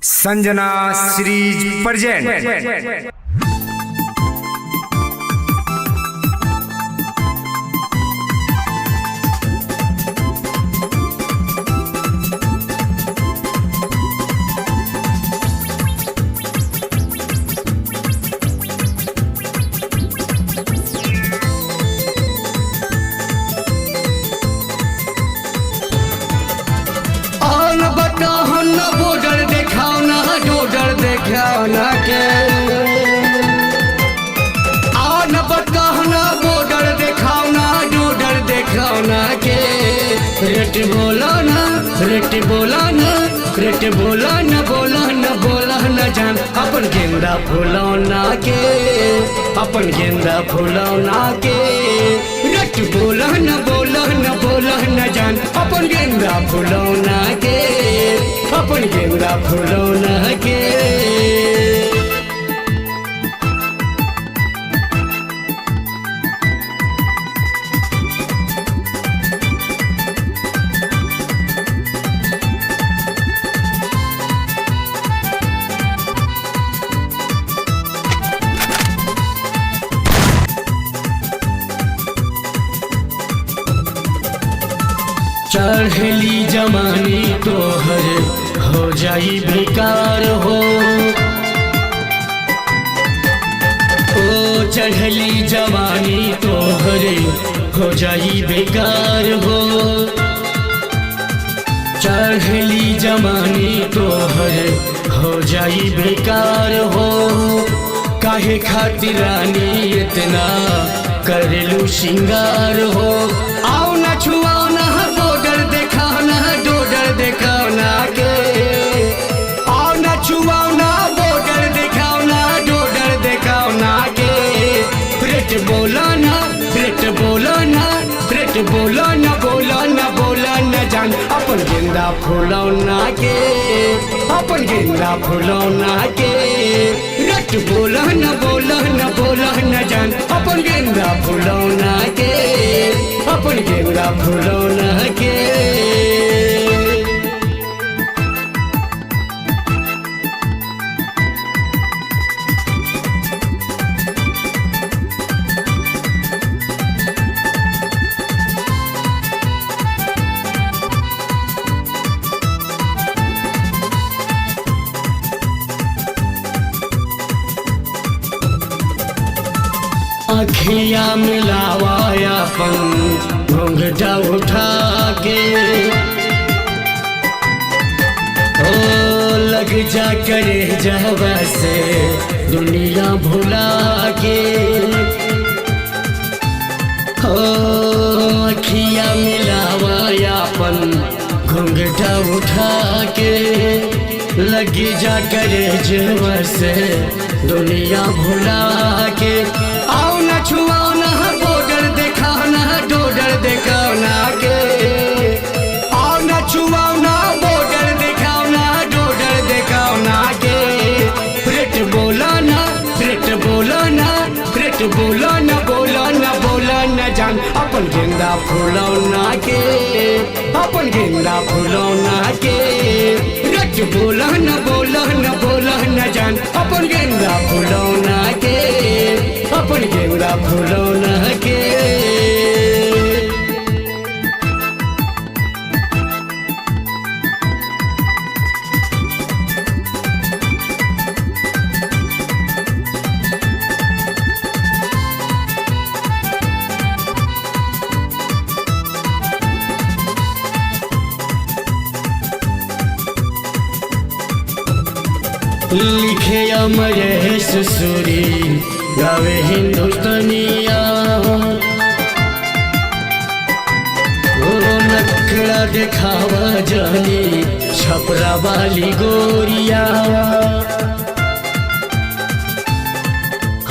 Sanjana series present. और बताओ न बॉर्डर देखाओ ना बॉर्डर देखाओ ना के और न बताओ ना बॉर्डर देखाओ ना बॉर्डर देखाओ ना के रेट बोलो ना, रेट बोलो ना, रेट बोलो ना, बोलो ना, बोलो ना जान अपन गेंदा फुलौना के, अपन गेंदा फुलौना के। रेट बोलो ना, बोलो ना, बोलो ना जान अपन गेंदा फुलौना के, अपन गेंदा फुलौना के। चढ़ली जमानी तोहर हो जाई बेकार हो, ओ चढ़ली जवानी तोहर हो जाई बेकार हो, चढ़ली जवानी तोहर हो जाई बेकार हो। काहे खातिर रानी इतना करेलू सिंगार हो, आओ ना छुआओ ना बॉर्डर देखाओ ना बॉर्डर देखाओ ना के, आओ ना छुआओ ना बॉर्डर देखाओ ना बॉर्डर देखाओ ना के। रेट बोलो ना, रेट बोलो ना, रेट बोलो ना, बोलो ना, बोलो ना जान अपन गेंदा फुलौना के, अपन गेंदा फुलौना के। रेट बोलो ना, बोलो ना, बोलो ना जान अपन गेंदा फुलौना के, अपन गेंदा फुलौना के। अखिया मिलावाया अपन घूंघटा उठा के, ओ लग जा करे जहवा से दुनिया भुला के, ओ अखिया मिलावाया अपन घूंघटा उठा के, लग जा करे जहवा से दुनिया भुला के। आओ ना छुआओ ना बॉर्डर देखाओ ना बॉर्डर देखाओ ना के, आओ ना छुआओ ना बॉर्डर देखाओ ना बॉर्डर देखाओ ना के। रेट बोलो ना, रेट बोलो ना, रेट बोलो ना, बोलो ना, बोलो ना जान अपन गेंदा फुलौना के, अपन गेंदा फुलौना के। रेट बोलो ना, बोलो ना, बोलो ना जान अपन गेंदा फुलौना के, अपन गेंदा फुलौना के। लिखे अमरेश सूरी गावे हिंदुस्तानिया, ओ नखड़ा देखावा जानी छपरा वाली गोरिया।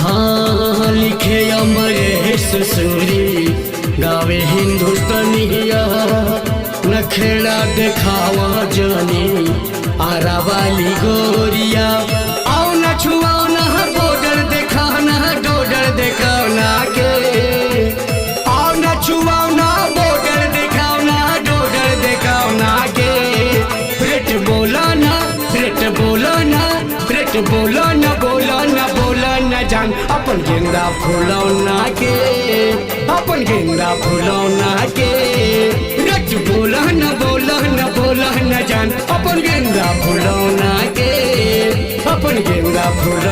हाँ लिखे अमरेश सूरी गावे हिंदुस्तानिया, नखड़ा देखावा जानी आरा वाली गोरिया। आओ ना छुआओ ना बॉर्डर देखाओ ना बॉर्डर देखाओ ना के, आओ ना छुआओ ना बॉर्डर देखाओ ना बॉर्डर देखाओ ना के। रेट बोलो ना, रेट बोलो बोला ना, रेट बोला ना, बोला ना, बोला ना जान, अपन गेंदा फुलौना के, अपन गेंदा फुलौना के। रेट बोला ना, बोला ना, बोला ना जान, अपन गेंदा फुलौना के, अपन गेंदा फुलौना।